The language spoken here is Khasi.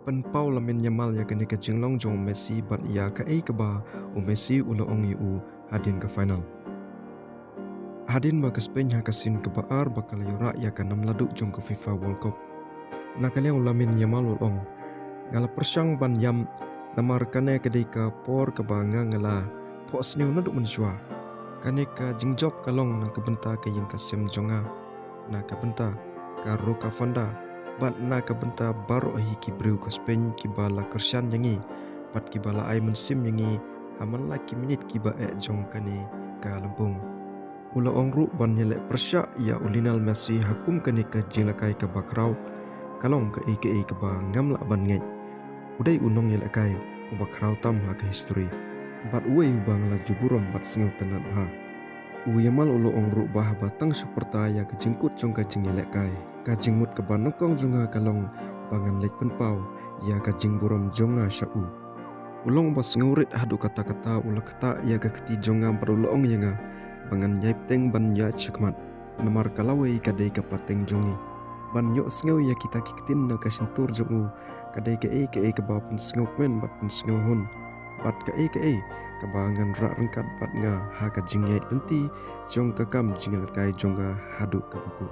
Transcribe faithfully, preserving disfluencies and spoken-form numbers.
pynpaw Lamine Yamal ïa kane ka jinglong jong u Messi bad ïa kaei kaba u Messi u la ong ïa u hadien ka final. Hadien ba ka Spain ha ka sien kaba ar ba ka la ïoh rah ïa ka nam la duh jong ka FIFA World Cup, na ka liang u Lamine Yamal u la ong, nga la pyrshang ban ïam, namar kane ka dei ka por kaba nga nga la phohsniew naduh mynshuwa. Kane ka jingjop ka long na ka bynta ka ïing ka sem jong nga, na ka bynta ka Roca Fonda, bad na ka bynta baroh hi ki briew ka Spain kiba la kyrshan ïa ngi bad kiba la ai mynsiem ïa ngi ha man la ki minit kiba eh jong kane ka lympung. U la ong ruh ban ïaleh pyrshah ïa u Lionel Messi ha kum kane ka jingïalehkai kaba khraw ka long kaei kaei kaba ngam lah ban ngeit. U dei u nongïalehkai uba khraw tam ha ka history bad uwei uba nga la ju burom bad sngewtynnad bha. U Yamal u la ong ruh ba haba tang shu pyrta ïa ka jingkut jong ka jingïalehkai, ka jingmut kaba nyngkong jong nga ka long ba ngan leit pynpaw ïa ka jingburom jong nga sha u. U long ba sngewrit haduh katta katta, u la ktah ïa ka kti jong nga bad u la ong ïa nga ba ngan ïai bteng ban ïaid shakhmat, namar ka lawei ka dei ka pateng jong ngi. Ban ïohsngew ïa kita ki ktien na ka shyntur jong u ka dei kaei kaei kaba pynsngewkmen bad pynsngewhun, bad kaei kaei kaba ngan rah ryngkat bad nga ha ka jingïaid lynti jong ka kam jingïalehkai jong nga haduh kaba kut.